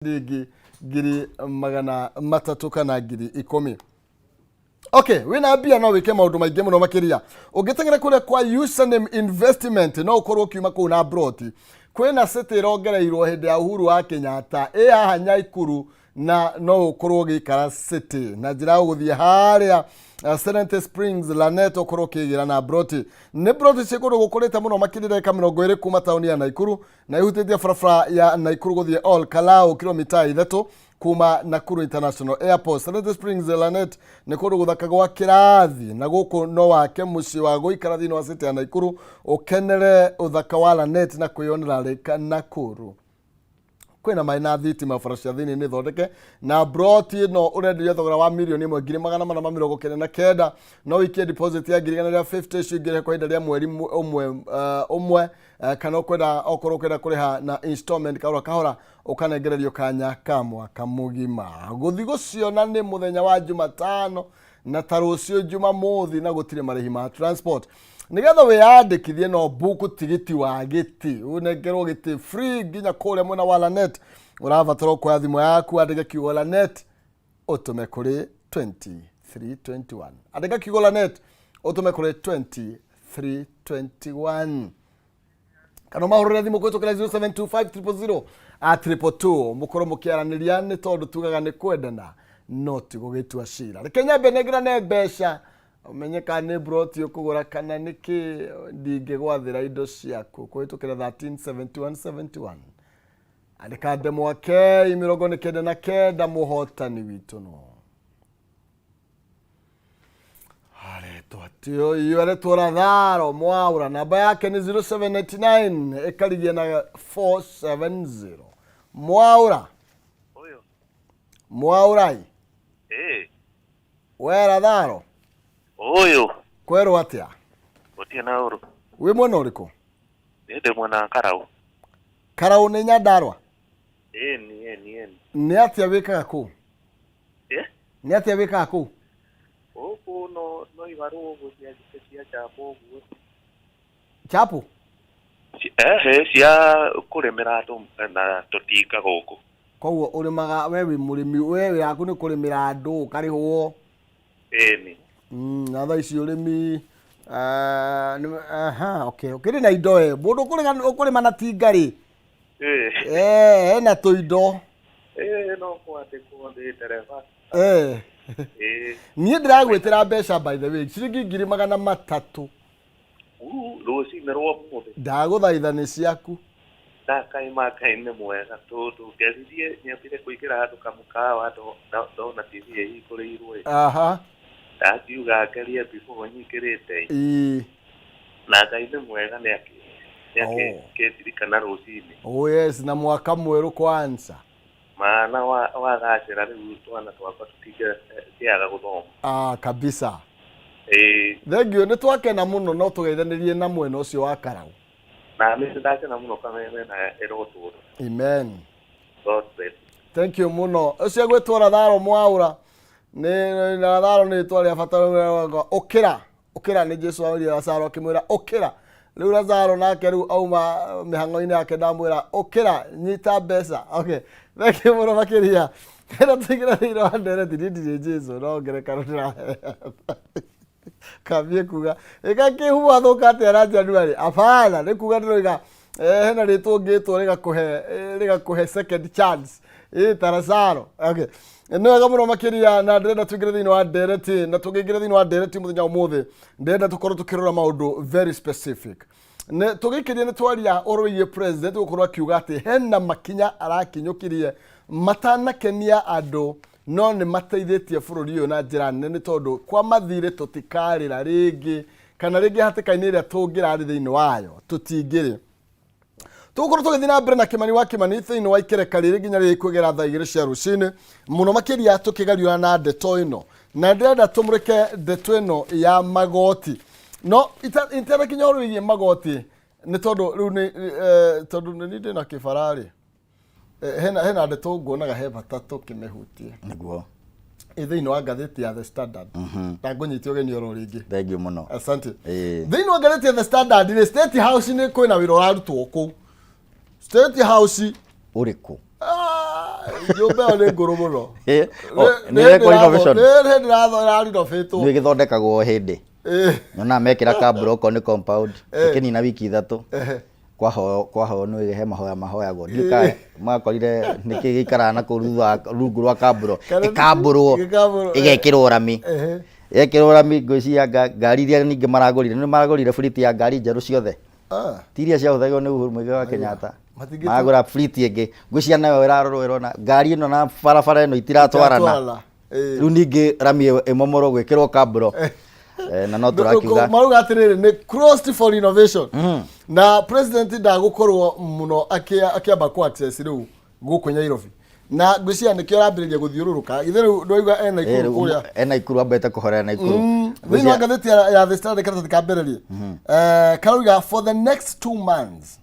Ciringi 300,000 kana 10,000. Okay, wĩna mbia no wĩke maũndũ maingĩ mũno makĩria. Ũngĩteng'era kũrĩa kwa Username Investment no ũkorwo ũkiuma kũu na broti. Kwĩna city ĩrongereirwo hĩndĩ ya Uhuru wa Kenyatta ĩ haha Nyaikuru na no ũkorwo ũgĩikara city na njĩra ya gũthiĩ harĩa Serenity Springs Lanet ũkorwo ũkĩgĩra na broti. Nĩ broti ciĩ kũndũ gũkũrĩte mũno makĩria ndagĩka 20 kuma taũni ya Naikuru na ĩhutĩtie barabara ya Naikuru gũthiĩ Ol Kalou kilomita 3 kuma Nakuru International Airport. Serenity Springs Lanet nĩ kũndũ gũthaka gwa kĩrathi na gũkũ no wake mũciĩ wa gũikara thĩinĩ wa city ya Naikuru ũkenere ũthaka wa Lanet na kwĩyonera Lake Nakuru. Kwĩna maĩ na thitima, bara cia thĩinĩ nĩ thondeke na broti ĩno ũrenderio thogora wa 1,499,000. No wikie deposit ya 150,000, icio ingĩrĩha kwa ihinda rĩa mweri ũmwe, kana ũkwenda okorwo ũkwenda kũrĩha na installment kahora kahora ũkanengererio kanya ka mwaka mũgima. Gũthi gũciona nĩ mũthenya wa Jumatano na ta rũciũ Jumamothi na gũtirĩ marĩhi ma transport. Nĩgetha wĩyandĩkithie no buku tigiti wa gĩtĩ ũnengerwo gĩtĩ free nginya kũrĩa mwena wa Lanet. Ũrabatara kuoya thimũ yaku, andĩke kiugo Lanet ũtũme kũrĩ 2321. Andĩka kiugo Lanet ũtũme kũrĩ 2321 kana ũmahũrĩre thimũ kũhĩtũkĩra 0725 000 222 mũkorwo mũkĩaranĩria, nĩ tondũ tugaga nĩ kwendana no ti gũgĩtua cira. Reke nyambe nengerane mbeca ũmenye kana nĩ broti ũkũgũra kana nĩ kĩ. Ndingĩgwathĩra indo ciaku kũhĩtũkĩra 137171. Andĩka ndemwa K 99. Mũhotani witũ no aretwo atĩ ũyũ aretwo Ratharo Mwaũra, namba yake nĩ 0799 ĩkarigia na 470. Mwaũra. Ũyũ. Mwaũrai. Ĩĩ. We Ratharo. Ũyũ. Kwerwo atĩa? Gũtirĩ na ũru. Wĩ mwena ũrĩkũ? Niĩ ndĩ mwena wa Karau. Karau nĩ Nyandarũa? Ĩni, ĩni, ĩni. Nĩ atĩa wĩkaga kũu? Ĩ? Nĩ atĩa wĩkaga kũu? Gũkũ no ibarũa ũguo cia chapo ũguo. Chapo? Ehe, cia kũrĩmĩra andũ na tũtinga gũkũ. Koguo ũrĩmaga, we wĩ mũrĩmi, we wĩra waku nĩ kũrĩmĩra andũ ũkarĩhwo? Ĩni. Na thaa ici ũrĩmi aha, okay, ũkĩrĩ na indo e mũndũ ũkũrĩma na tinga rĩ? Ĩ. Hena tũindo. Ĩ, no kwandĩkwo ndĩ ndereba. Ĩ. Niĩ ndĩragwĩtĩra mbeca, by the way, ciringi 300,000. Rũcinĩ rwa ũmũthĩ. Ndagũthaitha, nĩ ciaku. Ndakaima, Ngai nĩ mwega tondũ ngeririe nyambire kũingĩra handũ kamũkawa ndona TV ĩhingũrĩirwo ĩ. Ndakiuga ngerie before nyingĩrĩte ĩ. Na Ngai nĩ mwega nĩ akĩndirikana rũcinĩ. Oh yes, na mwaka mwerũ kwanza. Maana wagacĩra rĩu twana twakwa tũtingĩaga gũthoma. Ah, kabisa. Ĩĩ. Thank you, nĩ twakena mũno. No tũgeithanĩrie na mwena ũcio wa Karau. Na nĩ ndakena mũno kameme na ĩrotũra. Amen. God bless. Thank you mũno. Ũcio gwĩtwo Ratharo Mwaũra, nĩ Ratharo nĩ rĩtwa rĩa bata. Ũkĩra, ũkĩra, nĩ Jesu arire Lazaro akĩmwĩra ũkĩra. Rĩu Lazaro nake rĩu auma mĩhang'o-inĩ yake, ndamwĩra ũkĩra, nyita mbeca. Okay, thank you mũno makĩria. Ĩno tũingĩra thĩinĩ wa ndereti. Niĩ ndirĩ Jesu, no ngerekano ndĩraheana. Kambie kuga ĩka kĩhumo athũka atĩa na January? Abana nĩ kuga ndĩroiga hena rĩtwa ũngĩtwo rĩgakũhe second chance ĩ ta Lazaro. Okay, nĩ wega mũno makĩria na ndĩrenda tũingĩre thĩinĩ wa ndereti, na tũngĩingĩra thĩinĩ wa ndereti mũthenya wa ũmũthĩ ndĩrenda tũkorwo tũkĩrora maũndũ very specific. Nĩ tũgĩkĩria nĩ twaria ũhoro wĩgiĩ president gũkorwo akiuga atĩ hena makinya arakinyũkirie matanakenia andũ no nĩ mateithĩtie bũrũri ũyũ na njĩra nene, nĩ tondũ kwa mathirĩ tũtikarĩra rĩngĩ kana rĩngĩ hatĩka-inĩ ĩrĩa tũngĩrarĩ thĩinĩ wayo tũtingĩrĩ. Tũgũkorwo tũgĩthiĩ na mbere na Kĩmani wa Kĩmani thĩinĩ wa ikereka rĩrĩ nginya rĩrĩa ikwĩgera thaa 2 cia rũcinĩ, mũno makĩria tũkĩgariũra na ndeto ĩno, na ndĩrenda tũmũrĩke ndeto ĩno ya magoti no itanakinya ũhoro wĩgiĩ magoti, nĩ tondũ rĩu nĩ tondũ nĩ niĩ ndĩna kĩbararĩ. Hena ndeto nguonaga he bata tũkĩmĩhutie. Nĩguo. Ĩ thĩinĩ wa ngathĩti ya The Standard, na ngũnyite ũgeni oro rĩngĩ. Thank you mũno. Asante. Ĩĩ. Thĩinĩ wa ngathĩti ya The Standard rĩ, State House nĩ kwĩna wĩra ũrarutwo kũu State House. Ũrĩkũ? Ah, Nyũmba ĩyo nĩ ngũrũ mũno. Oh, nĩ ĩrekwo renovation. Nĩ hĩndĩ ĩrarenovĩtwo. Nĩ ĩgĩthondekagwo o hĩndĩ. Nyonaga mekĩra kambura okorwo nĩ compound, ĩkĩnina wiki 3. Kwahoywo kwahoywo nĩ he mahoya mahoyagwo. Ndiũĩ kana makorire nĩkĩ gĩikaraga na kũu thutha wa rungu rwa kamburo. Ĩkambũrwo Ĩkambũrwo, ĩgekĩrwo rami. Yekĩrwo rami ngwĩciria ngari iria ningĩ maragũrire, nĩ maragũrire fleet ya ngari njerũ ciothe. Ti iria ciahũthagĩrwo nĩ Uhuru Muigai wa Kenyatta. Magũra fleet ĩngĩ. Ngwĩciria nayo ĩrarorwo ĩrona ngari ĩno na barabara ĩno itiratwarana. Rĩu ningĩ rami ĩyo ĩmomorwo gwĩkĩrwo kamburo. Na no tũrakiuga Marauga atĩrĩrĩ, nĩ closed for renovation, na president ndagũkorwo mũno akĩamba kũ access rĩu gũkũ Nairobi, na ngwĩciria nĩkĩo arambĩrĩria gũthiũrũrũka. Githĩ rĩu ndwaigua ena Ikuru Rĩu kũrĩa? Ena Ikuru, ambete kũhorera na Ikuru. Thĩinĩ wa ngathĩti ya The Standard, karatathi ka mbere rĩ, karauga for the next 2 months,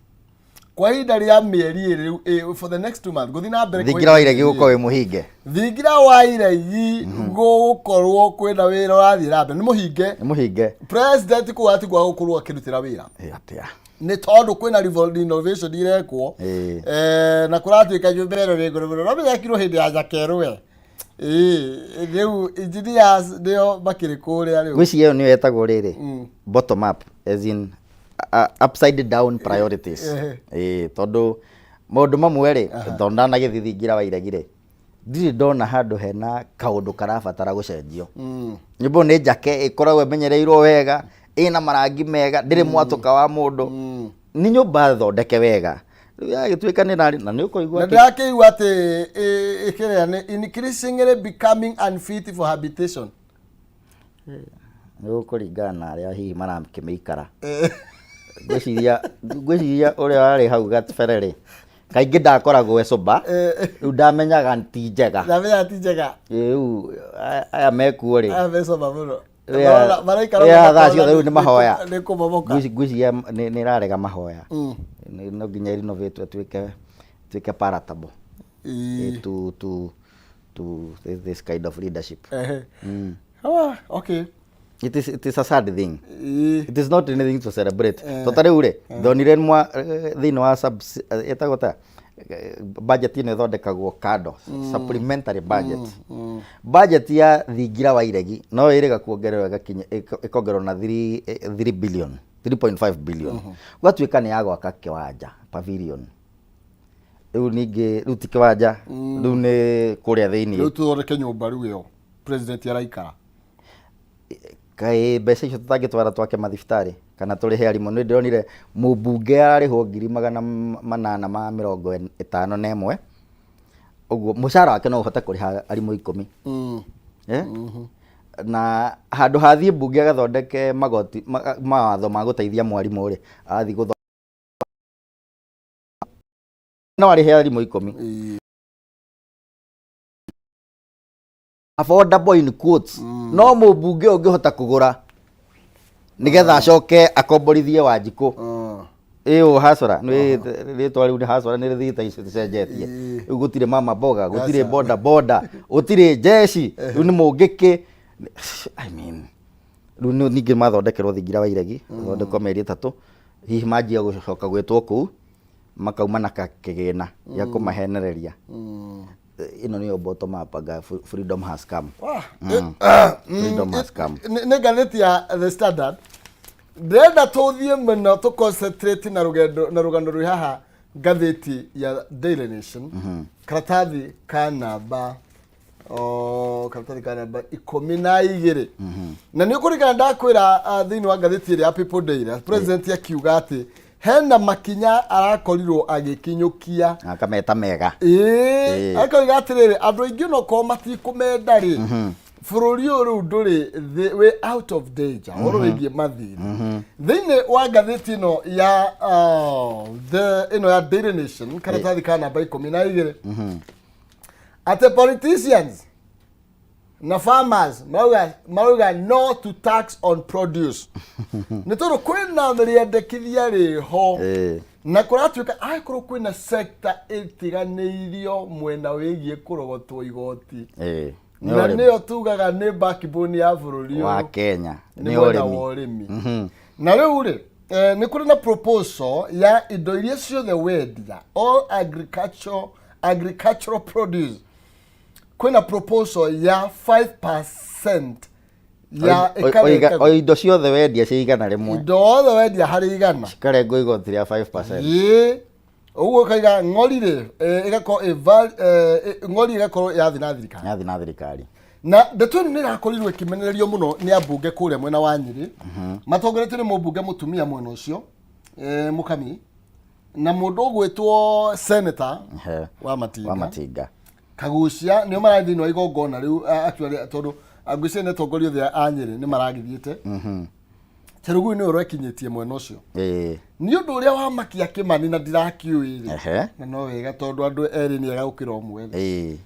kwa ihinda rĩa mĩeri 2 rĩu, for the next 2 months, gũthiĩ na mbere kwa Thingira wa Iregi ihinda gũkorwo wĩ mũhinge. Thingira wa Iregi gũgũkorwo kwĩna wĩra ũrathiĩ na mbere, nĩ mũhinge. Nĩ mũhinge. President kũu atigwa gũkorwo akĩrutĩra wĩra. Atĩa? Nĩ tondũ kwĩna renovation irekwo. Na kũratuĩka nyũmba ĩno nĩ ngũrũ mũno, no mĩrekirwo hĩndĩ ya Nyakerũwe. Rĩu engineers nĩo makĩrĩ kũrĩa rĩu. Ngwĩciria ĩyo nĩyo ĩtagwo rĩrĩ, bottom up, as in upside down priorities. Tondũ maũndũ mamwe rĩ, tondũ ndanagĩthiĩ thingira wa Iregi rĩ, ndirĩ ndona handũ hena kaũndũ karabatara gũcenjio. Nyũmba ĩyo nĩ njake, ĩkoragwo ĩmenyereirwo wega, ĩna marangi mega, ndĩrĩ mwatũka wa mũndũ, nĩ nyũmba thondeke wega. Rĩu yagĩtuĩka nĩ na nĩ ũkũigua Na ndĩrakĩigua atĩ ĩkĩrĩa nĩ increasingly becoming unfit for habitation. Nĩ gũkũringana na arĩa hihi marakĩmĩikara. Ngwĩciria ũrĩa warĩ hau gabere rĩ, kaingĩ ndakoragwo e sober, rĩu ndamenyaga ti njega. Ndamenya ti njega. Rĩu aya mekuo rĩ, Aya me sober mũno. Maraikara ũguo thaa ciothe rĩu nĩ mahoya. Nĩ kũmomoka. Ngwĩciria nĩ ĩrarega mahoya. No nginya renovate ĩtuĩke palatable to this kind of leadership. Ah, okay. It is a sad thing. It is not anything to celebrate. To ta rĩu rĩ, ndonire mwa thĩinĩ wa ĩtagwo ta budget ĩno ĩthondekagwo kando, supplementary budget. Budget ya thingira wa Iregi no ĩrĩga kuongererwo ĩgakinya ĩkongererwo na 3 billion, 3.5 billion. Gũgatuĩka nĩ ya gwaka kĩwanja, pavilion. Rĩu ningĩ rĩu ti kĩwanja, rĩu nĩ kũrĩa thĩinĩ. Rĩu tũthondeke nyũmba rĩu ĩyo president araikara. Kaĩ mbeca icio tũtangĩtwara twake mathibitarĩ kana tũrĩhe arimũ? Nĩ ndĩronire mũmbunge ararĩhwo 851,000, ũguo mũcara wake no ũhote kũrĩha arimũ 10. Eh? Na handũ hathiĩ mbunge agathondeke magoti mawatho ma gũteithia mwarimũ rĩ, athiĩ gũtho no arĩhe arimũ 10. Affordable in quotes, no mũmbunge ũngĩhota kũgũra nĩgetha acoke akomborithie Wanjikũ. Ĩũ hasora nĩ rĩtwa rĩu, nĩ hasora, nĩ rĩthiĩte rĩcenjetie. Rĩu gũtirĩ mama mboga, gũtirĩ Aca. boda boda, gũtirĩ jeshi, rĩu nĩ mũngĩkĩ. I mean, rĩu ningĩ mathondekerwo thingira wa Iregi thondekwo mĩeri 3, hihi manjia gũcoka gwĩtwo kũu makauma na kĩgĩna gĩa kũmahenereria. Ĩno nĩyo bottom up, anga freedom has come. Freedom has come. Nĩ ngathĩti ya The Standard. Ndĩrenda tũthiĩ mũno tũ concentrate na rũgendo na rũgano rwĩ haha ngathĩti ya Daily Nation, karatathi ka namba o karatathi ka namba 12, na nĩ ũkũririkana ndakwĩra, thĩinĩ wa ngathĩti ĩrĩa ya People Daily, president akiuga atĩ hena makinya arakorirwo agĩkinyũkia. Akameta mega. Ĩĩ, akoiga atĩrĩrĩ, andũ aingĩ onokorwo matikũmenda rĩ, bũrũri ũyũ rĩu ndũrĩ wĩ out of danger ũhoro wĩgiĩ mathirĩ. Thĩinĩ wa ngathĩti ĩno ya the ĩno ya Daily Nation, karatathi ka namba 12, atĩ politicians na farmers marauga no to tax on produce, nĩ tondũ kwĩna rĩendekithia rĩho na kũratuĩka angĩkorwo kwĩna sector ĩtiganĩirio mwena wĩgiĩ kũrogotwo igoti, Nĩ na ũrĩmi. Nĩyo tugaga nĩ backbone ya bũrũri wa ũyũ. Kenya. Nĩ nĩ mwena ũrĩmi. Wa ũrĩmi. Na rĩu rĩ, nĩ kũrĩ na proposal ya indo iria ciothe wendia, all agriculture. Agricultural produce, kwĩna proposal ya 5% ya Oiga o indo ciothe wendia cia 100. Indo othe wendia harĩ 100. Cikarengwo igoti rĩa 5%. Ĩĩ, ũguo ũkaiga ng'ori rĩ, ĩgakorwo ng'ori ĩgakorwo yathi na thirikari. Yathi na thirikari. Na ndeto ĩno nĩ ĩrakorirwo ĩkĩmenererio mũno nĩ ambunge kũrĩa mwena wa Nyĩrĩ, matongoretio nĩ mũmbunge mũtumia mwena ũcio, Mũkami, na mũndũ ũgwĩtwo senator wa Matinga. Wa Matinga. Kagucia nĩo marathiĩ thĩinĩ wa igongona rĩu, actually tondũ ngwĩciria nĩ atongoria othe a Nyĩrĩ nĩ maragĩthiĩte. Chelugui nĩwe ũrekinyĩtie mwena ũcio. Nĩ ũndũ ũrĩa wamakia Kĩmani na ndirakiũĩ rĩ. Na no wega tondũ andũ erĩ nĩ ega gũkĩra ũmwe rĩ.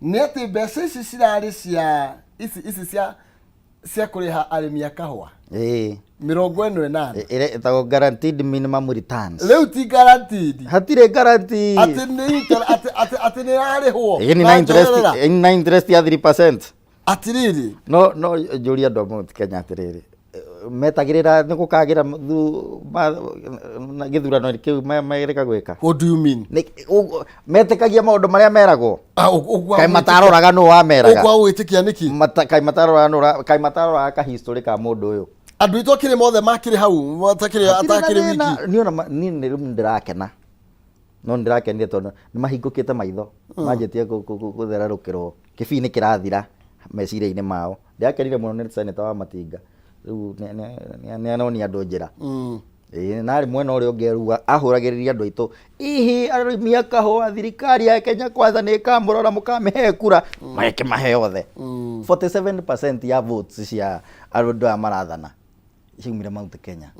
Nĩ atĩ mbeca ici cirarĩ cia ici ici cia cia kũrĩha arĩmi a kahũa. 48. Ĩrĩa ĩtagwo guaranteed minimum returns. Rĩu ti guaranteed. Hatirĩ guarantee. Atĩ nĩ atĩ atĩ atĩ nĩ ĩrarĩhwo. Ĩni na interest, ĩni na interest ya 3%. Atiriri. No njũrie andũ a Mount Kenya atĩrĩrĩ, metagĩrĩra nĩ gũkagĩra gĩthurano kĩu merĩga gwĩka. What do you mean? Metĩkagia maũndũ marĩa meragwo. Kaĩ mataroraga nũ wameraga. Ũkwa gwĩtĩkia nĩkĩ? Kaĩ mataroraga nũ, kaĩ mataroraga ka history ka mũndũ ũyũ. Andũ aitũ akĩrĩ mothe makĩrĩ hau, matakĩrĩ atakĩrĩ wiki. Niĩ ona niĩ nĩ rĩu ndĩrakena. No ndĩrakenire tondũ nĩ mahingũkĩte maitho. Manjĩtie gũthererũkĩrwo. Kĩbii nĩ kĩrathira meciria-inĩ mao. Ndĩrakenire mũno nĩ senator wa Matinga. Rĩu nĩ aronia andũ njĩra. Ĩĩ, na arĩ mwena ũrĩa ũngĩ rĩu ahũragĩrĩria andũ aitũ. Hihi arĩmi a kahũa thirikari ya Kenya Kwanza nĩ ĩkamũrora mũkamĩhe kura. Magĩkĩmahe othe. 47% ya votes cia andũ aya marathana ciaumire Mount Kenya.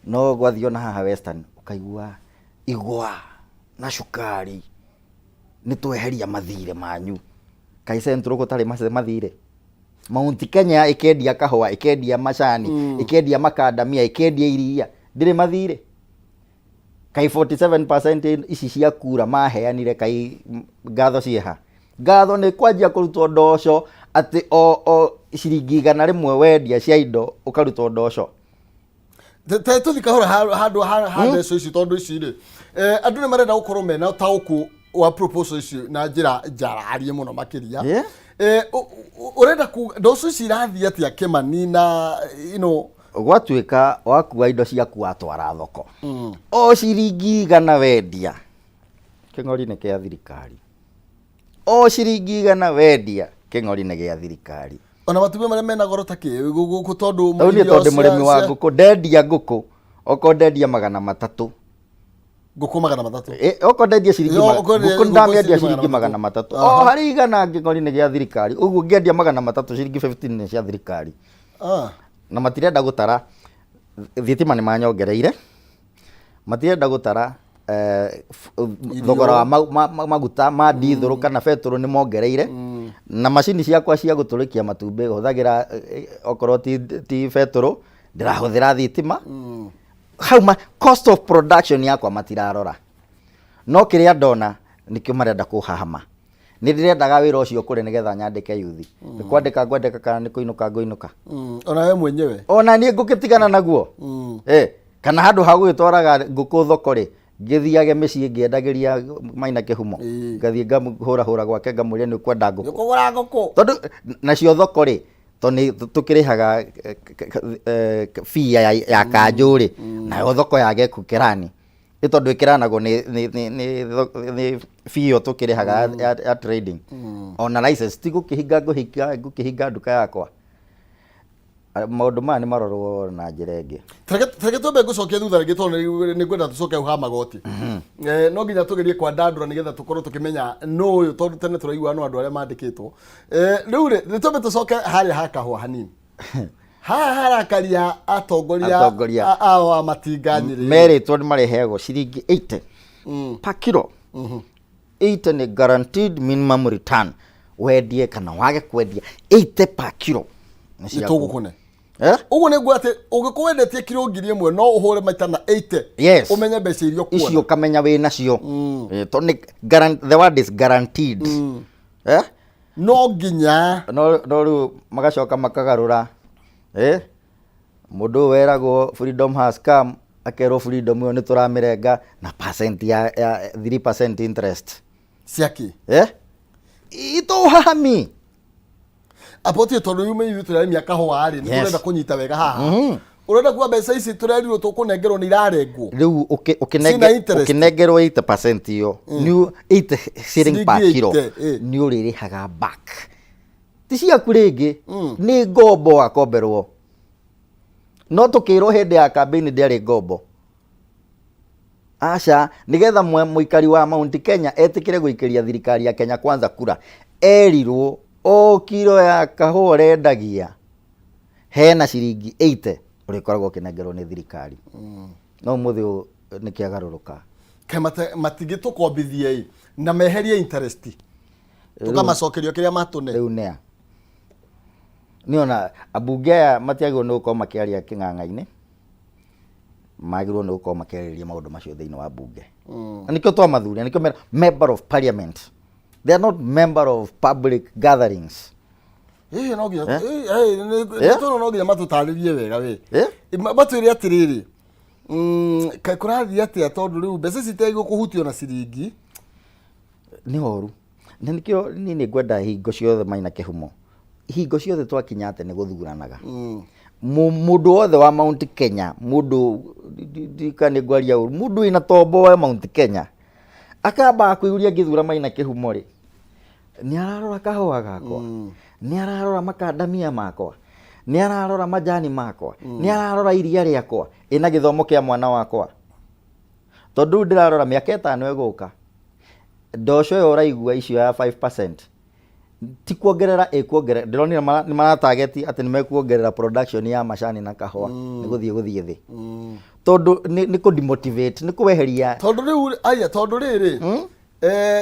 No gwathiĩ ona haha Western ũkaigua igwa na cukari nĩ tweheria mathirĩ manyu. Kaĩ Central gũtarĩ mathirĩ? Mount Kenya ĩkendia kahũa, ĩkendia macani, ĩkendia makandamia, ĩkendia iria, ndĩrĩ mathirĩ? Kaĩ 47% ici cia kura maheanire kaĩ ngatho ciĩha? Ngatho nĩ kwanjia kũrutwo ndoco atĩ o ciringi 100 wendia cia indo ũkarutwo ndoco. Te tũthi kahora handũ ha mbeca ici tondũ ici rĩ, andũ nĩ marenda gũkorwo mena ũtaũku wa proposal ici na njĩra njararie mũno makĩria. Ũrenda kuga ndoco ici irathiĩ atĩa Kĩmani na you know Gwatuĩka wakua indo ciaku watwara thoko. O ciringi 100 wendia kĩng'ori nĩ kĩa thirikari. O ciringi 100 wendia kĩng'ori nĩ gĩa thirikari. Ona matumbĩ marĩa mena goro ta kĩ gũkũ tondũ Rĩu niĩ tondũ mũrĩmi wa ngũkũ ndendia ngũkũ okorwo ndendia 300. Ngũkũ 300. Okorwo ndendia ciringi ngũkũ ndamĩendia ciringi 300. O harĩ 100 kĩng'ori nĩ gĩa thirikari. Ũguo ngĩendia 300 ciringi 15 nĩ cia thirikari. Na matirenda gũtara thitima nĩ manyongereire. Matirenda gũtara thogora wa maguta ma dithũrũ kana betũrũ nĩ mongereire. Na macini ciakwa cia gũtũrĩkia matumbĩ hũthagĩra okorwo ti betũrũ ndĩrahũthĩra thitima. Hau cost of production yakwa matirarora. No kĩrĩa ndona nĩkĩo marenda kũhahama. Nĩ ndĩrendaga wĩra ũcio kũrĩ nĩgetha nyandĩke yuthi. Nĩ kwandĩka ngwandĩka kana nĩ kũinũka ngũinũka. Ona we mwenyewe. Ona niĩ ngũgĩtigana naguo. Kana handũ ha gũgĩtwaraga ngũkũ thoko rĩ, ngĩthiage mĩciĩ ngĩendagĩria Maina Kĩhumo. Ngathiĩ ngamũhũrahũra gwake ngamũria nĩ ũkwenda ngũkũ. Nĩ ũkũgũra ngũkũ. Tondũ nacio thoko rĩ, tondũ nĩ tũkĩrĩhaga fee ya kanjũ rĩ, nayo thoko yage gũkĩrani. Nĩ tondũ ĩkĩranagwo nĩ fee ĩyo tũkĩrĩhaga ya trading. Ona license ti gũkĩhinga ngũkĩhinga nduka yakwa. Maũndũ maya nĩ marorwo na njĩra ĩngĩ. Tareke twambe ngũcokia thutha rĩngĩ tondũ nĩ ngwenda tũcoke hau ha magoti. No nginya tũgerie kwandandũra nĩgetha tũkorwo tũkĩmenya nũ ũyũ tondũ tene tũraigua no andũ arĩa mandĩkĩtwo. Rĩu rĩ, nĩ twambe tũcoke harĩa ha kahũa hanini. Haha harakaria atongoria a Matinga Nyĩrĩ. Merĩtwo nĩ marĩheagwo ciringi 80 per kilo. 80 nĩ guaranteed minimum return. Wendie kana wage kwendia 80 per kilo. Nĩ tũgũkũne. Ũguo nĩ nguo atĩ ũngĩkorwo wendetie kilo 1000 no ũhũre maita na 80. Yes. Ũmenye mbeca iria ũkuona. Icio ũkamenya wĩ nacio. Tondũ nĩ the word is guaranteed. No nginya. No rĩu magacoka makagarũra. Mũndũ ũyũ weragwo freedom has come, akerwo freedom ĩyo nĩ tũramĩrenga na percent ya 3% interest. Ciakĩ? Eh, itũhami. Apotie tondũ yume ithuĩ tũrarĩmia kahũa rĩ, nĩ tũrenda kũnyita wega haha. Ũrenda kuga mbeca ici tũrerirwo tũkũnengerwo nĩ irarengwo? Rĩu Ciĩna interest. Ũkĩnengerwo 80% ĩyo, nĩ 80 shilling per Ciringi kilo. 80, eh. Nĩ ũrĩrĩhaga back, ti ciaku rĩngĩ, nĩ ngombo wakomberwo. No tũkĩrwo hĩndĩ ya campaign ndĩarĩ ngombo. Aca, nĩgetha mũikari wa Mount Kenya etĩkĩre gũikĩria thirikari ya Kenya Kwanza kura, erirwo o kiro ya kahũa ũrendagia hena ciringi 80 ũrĩkoragwo ũkĩnengerwo nĩ thirikari. No ũmũthĩ ũyũ nĩ kĩagarũrũka. Kaĩ matingĩtũkombithia ĩ na meherie interest, tũkamacokerio kĩrĩa matũne? Rĩu nĩa nĩona ambunge aya matiagĩrĩirwo nĩ gũkorwo makĩaria kĩng'ang'a-inĩ, magĩrĩirwo nĩ gũkorwo makĩarĩrĩria maũndũ macio thĩinĩ wa mbunge. Na nĩkĩo twamathuria, nĩkĩo mera member of parliament, they are not member of public gatherings. Ĩĩ, no nginya Eh? ĩĩ, ĩĩ, nĩ no nginya matũtarĩrie wega we. Eh? Matwĩre atĩrĩrĩ, kaĩ kũrathiĩ atĩa, tondũ rĩu mbeca ici itaigwo kũhutio na ciringi. Nĩ horu, na nĩkĩo niĩ nĩ ngwenda hingo ciothe maina kĩhumo, hingo ciothe twakinya atĩ nĩ gũthuranaga, mũndũ wothe wa Mount Kenya, mũndũ ndika nĩ ngwaria ũru, mũndũ wĩna tombo wa Mount Kenya akambaga kwĩyũria, ngĩthura Maina Kĩhumo rĩ, nĩ ararora kahũa gakwa, nĩ ararora makandamia makwa, nĩ ararora majani makwa, nĩ ararora iria rĩakwa, ĩna gĩthomo kĩa mwana wakwa? Tondũ rĩu ndĩrarora mĩaka 5 ĩgũka, ndoco ĩyo ũraigua icio ya 5% ti kuongerera ĩkuongerera. Ndĩronire nĩ maratageti atĩ nĩ mekuongerera production ya macani na kahũa, nĩ gũthiĩ thĩ, tondũ nĩ kũ demotivate, nĩ kweheria. Tondũ rĩu aya, tondũ rĩrĩ,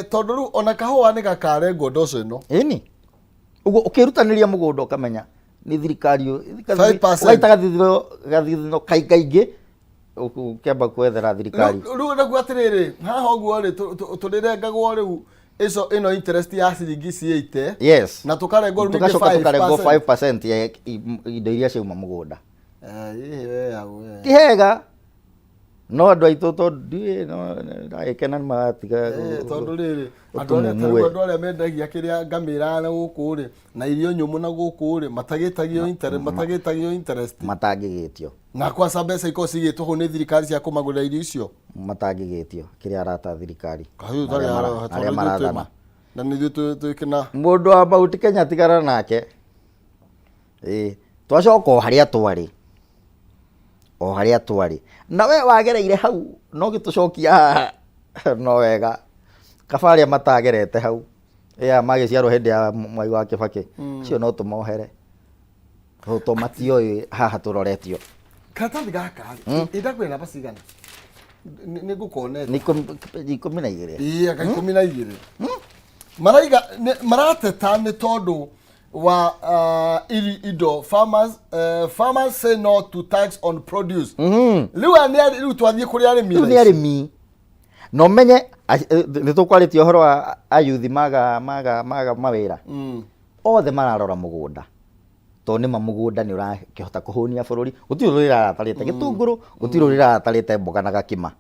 tondũ rĩu ona kahũa nĩ gakarengwo ndoco ĩno. Ĩni, ũguo ũkĩrutanĩria mũgũnda ũkamenya nĩ thirikari 5%. Ũgaita gathithino kaingaingĩ ũkĩamba kwethera thirikari. Rĩu naguo atĩrĩrĩ, haha ũguo rĩ, tũrĩrengagwo rĩu ico ĩno interest ya ciringi ici 80 na tũkarengwo rĩu ningĩ Tũgacoka tũkarengwo 5%. 5% ya indo iria ciauma mũgũnda. Ĩĩ, we, hau, we. Ti hega, no andũ aitũ tondũ ndiũĩ, no ndagĩkena nĩ maratiga. Tondũ rĩrĩ, andũ arĩa ũtumumu. Tarĩu andũ arĩa mendagia kĩrĩa ngamĩra na gũkũ rĩ, na irio nyũmũ na gũkũ rĩ, matagĩtagio interest. Matangĩgĩtio. Na kwaca mbeca ikorwo cigĩtwo hau nĩ thirikari cia kũmagũrĩra irio icio. Matangĩgĩtio kĩrĩa arata thirikari Kahiũ na arĩa tondũ arĩa ithuĩ twĩ marathana. Na nĩ ithuĩ twĩkĩna. Mũndũ wa Mount Kenya tigana nake. Ĩ twacoka o harĩa twarĩ, o harĩa twarĩ, na we wagereire hau no gĩtũcokia haha, no wega kaba arĩa matagerete hau, ĩa magĩciarwo hĩndĩ ya Mwai wa Kĩbakĩ, acio no tũmohere to matioĩ haha tũroretio. Karatathi gaka rĩ, ĩndakwĩra namba cigana, nĩ ngũkonete. Nĩ 12. Ĩĩ, anga 12 maraiga marateta nĩ tondũ wa iri indo farmers say no to tax on produce. Rĩu aya nĩ rĩu twathiĩ kũrĩ arĩmi. Rĩu nĩ thaa ici. Arĩmi na ũmenye nĩ tũkwarĩtie ũhoro wa ayuthi maga mawĩra, othe mararora mũgũnda, tondũ nĩma mũgũnda nĩ ũrakĩhota kũhũnia bũrũri. Gũtirĩ ũrĩa ũratarĩte gĩtũngũrũ, gũtirĩ ũrĩa ũratarĩte mboga na gakima.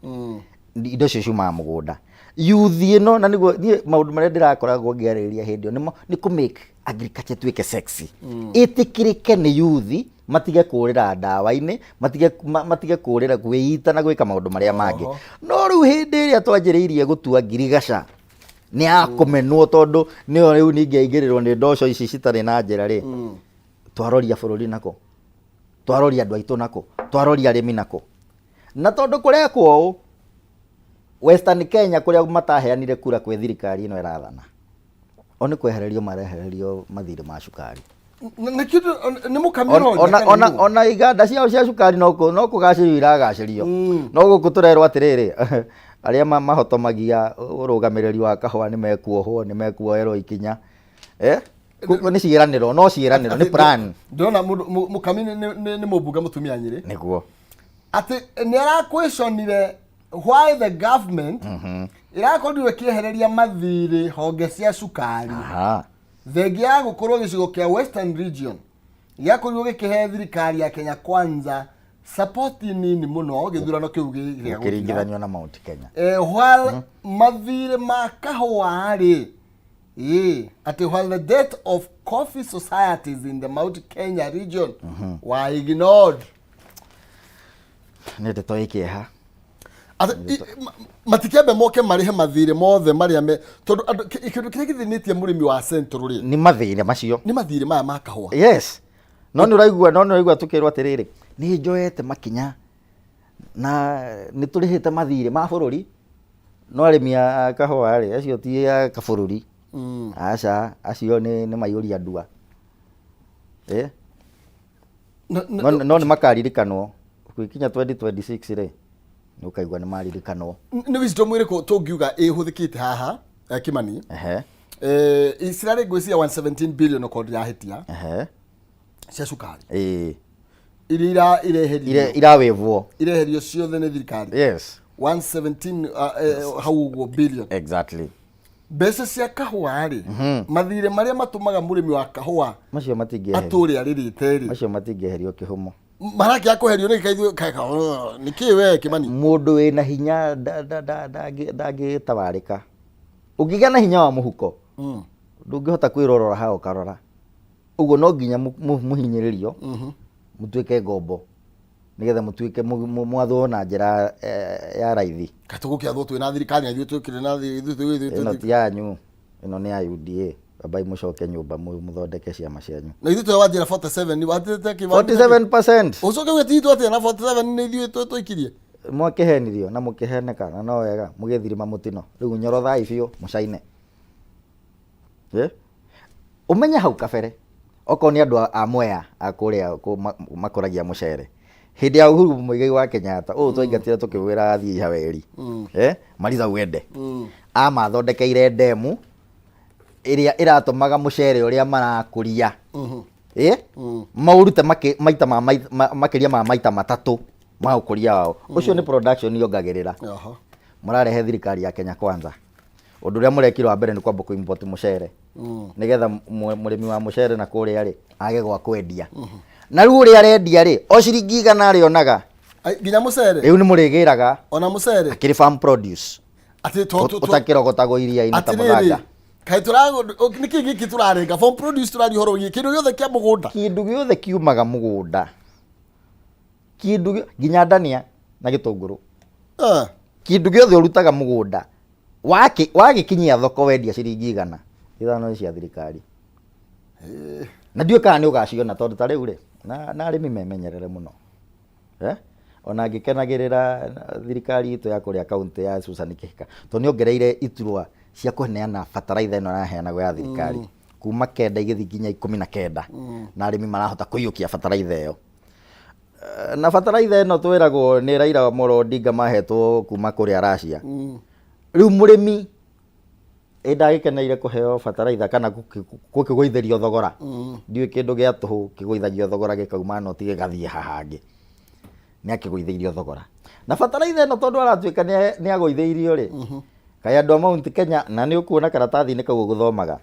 Indo icio ciumaga mũgũnda. Yuthi ĩno, na nĩguo niĩ maũndũ marĩa ndĩrakoragwo ngĩarĩrĩria hĩndĩ ĩyo nĩmo nĩ kũ make agriculture ĩtuĩke sexy, ĩtĩkĩrĩke nĩ yuthi, matige kũrĩra ndawa-inĩ, matige kũrĩra kwĩita na gwĩka maũndũ marĩa mangĩ. No rĩu hĩndĩ ĩrĩa twanjĩrĩirie gũtua ngirigaca nĩ ya kũmenwo, tondũ nĩyo rĩu ningĩ aingĩrĩrwo nĩ ndoco ici citarĩ na njĩra rĩ, twaroria bũrũri nako, twaroria andũ aitũ nako, twaroria arĩmi nako. Na tondũ kũrekwo ũũ Western Kenya, kũrĩa mataheanire kura kwĩ thirikari ĩno ĩrathana, o nĩ kwehererio marehererio mathirĩ ma cukari. Nĩkĩo nĩ mũkamĩroria kana nũ? Ona iganda ciao cia cukari no kũgacĩrio iragacĩrio, no gũkũ tũrerwo atĩrĩrĩ, arĩa mahotomagia ũrũgamĩrĩri wa kahũa nĩ mekuohwo, nĩ mekuoerwo ikinya. Nĩ ciĩranĩro, no ciĩranĩro nĩ plan. Ndĩrona mũndũ mũkami nĩ mũmbunge mũtumia Nyĩrĩ Nĩguo. Atĩ nĩ arakwĩconire why the government ĩrakorirwo ĩkĩehereria mathirĩ honge cia cukari, thengia ya gũkorwo gĩcigo kĩa Western Region gĩakorirwo gĩkĩhe thirikari ya Kenya Kwanza Support nini mũno gĩthurano kĩu gĩgũthira. Gũkĩringithanio na Mount Kenya. While mathirĩ ma kahũa rĩ, atĩ while the debt of coffee societies in the Mount Kenya region were ignored. Nĩ ndeto ĩ kĩeha. Atĩ, matikĩambe moke marĩhe mathirĩ mothe marĩa me tondũ andũ kĩndũ kĩrĩa gĩthĩnĩtie mũrĩmi wa Central rĩ, Nĩ mathĩna macio. Nĩ mathirĩ maya ma kahũa. Yes, no nĩ ũraigua tũkĩrwo atĩrĩrĩ, nĩ njoete makinya na nĩ tũrĩhĩte mathirĩ ma bũrũri, no arĩmi a kahũa rĩ, acio ti a kabũrũri. Aca, acio nĩ maiyũria ndua. No nĩ makaririkanwo gũgĩkinya 2026 rĩ, nĩ ũkaigua nĩ maririkanwo. Nĩ wisdom ĩrĩkũ tũngiuga ĩhũthĩkĩte haha, Kimani? Cirarĩ ngwĩciria 117 billion okorwo ndirahĩtia, cia cukari iria ireherio. Irawĩvwo. Ireherio ciothe nĩ thirikari. 117 hau ũguo billion. Mbeca cia kahũa rĩ, mathirĩ marĩa matũmaga mũrĩmi wa kahũa Macio matingĩeherio. Atũre arĩrĩte rĩ, Macio matingĩeherio kĩhumo. Marakĩaga kweherio nĩ kaithuĩ nĩkĩ we, Kimani? Mũndũ wĩna hinya ndangĩtawarĩka. Ũngĩgĩa na hinya wa mũhuko, ndũngĩhota kwĩrorora haha ũkarora ũguo. No nginya mũhinyĩrĩrio, mũtuĩke ngombo, nĩgetha mũtuĩke mwathwo na njĩra ya raithi. Katũgũkĩathwo twĩ na thirikari na ithuĩ twĩkĩrĩ na ithuĩ Ĩno ti yanyu, ĩno nĩ ya UDA. Ambai mũcoke nyũmba mũthondeke ciama cianyu. Na ithuĩ twĩ wanjĩra 47 watĩte kĩ? 47%. Ũcoke uge ti itũ atĩa na 47 nĩ ithuĩ tũikirie. Mwakĩhenirio na mũkĩheneka, na no wega mũgĩthirima mũtino. Rĩu nyorothai biũ mũcaine. Ũmenye hau kabere okorwo nĩ andũ a Mwea a kũrĩa makũragia mũcere hĩndĩ ya Uhuru Muigai wa Kenyatta, ũũ twaingatire tũkĩwĩra athiĩ Ihaweri, Mariza Uende amathondekeire ndemu ĩrĩa ĩratũmaga mũcere ũrĩa marakũria maũrute maita ma makĩria ma maita 3 ma ũkũria wao. Ũcio nĩ production yongagĩrĩra. Mũrarehe thirikari ya Kenya Kwanza, ũndũ ũrĩa mũrekire wa mbere nĩ kwamba kũ import mũcere nĩgetha mũrĩmi wa mũcere na kũrĩa rĩ age gwa kwendia, na rĩu ũrĩa arendia rĩ, o ciringi 100 arĩonaga. Ai, nginya mũcere. Rĩu nĩ mũrĩgĩraga. Ona mũcere. Akĩrĩ farm produce. Atĩ ũtakĩrogotagwo iria-inĩ ta Atĩrĩrĩ, mũthanga. Kaĩ tũra nĩkĩ gĩkĩ tũrarenga farm produce? Tũraria ũhoro wĩgiĩ kĩndũ gĩothe kĩa mũgũnda. Kĩndũ gĩothe kiumaga mũgũnda, kĩndũ nginya ndania na gĩtũngũrũ. Kĩndũ gĩothe ũrutaga mũgũnda wagĩkinyia thoko, wendia ciringi 100, 5 nĩ cia thirikari. Na ndiũĩ kana nĩ ũgaciona, tondũ ta rĩu rĩ, na arĩmi memenyerere mũno. Ona ngĩkenagĩrĩra thirikari itũ ya kũrĩa kaunti ya Susan Kihika, tondũ nĩ ongereire iturwa cia kũneana bataraitha ĩno ĩraheanagwo ya thirikari kuma 9 igĩthiĩ nginya 19, na arĩmi marahota kũiyũkia bataraitha ĩyo. Na bataraitha ĩno twĩragwo nĩ Raila Amolo Odinga mahetwo kuma kũrĩa Russia. Rĩu mũrĩmi ĩ ndagĩkeneire kũheo bataraitha kana gũkĩgũithĩrio thogora? Ndiũĩ kĩndũ gĩa tũhũ kĩgũithagio thogora gĩkauma noti gĩgathiĩ haha hangĩ. Nĩ akĩgũithĩirio thogora na bataraitha ĩno, tondũ aratuĩka nĩ agũithĩirio rĩ, kaĩ andũ a Mount Kenya, na nĩ ũkuona karatathi-inĩ kau ũgũthomaga,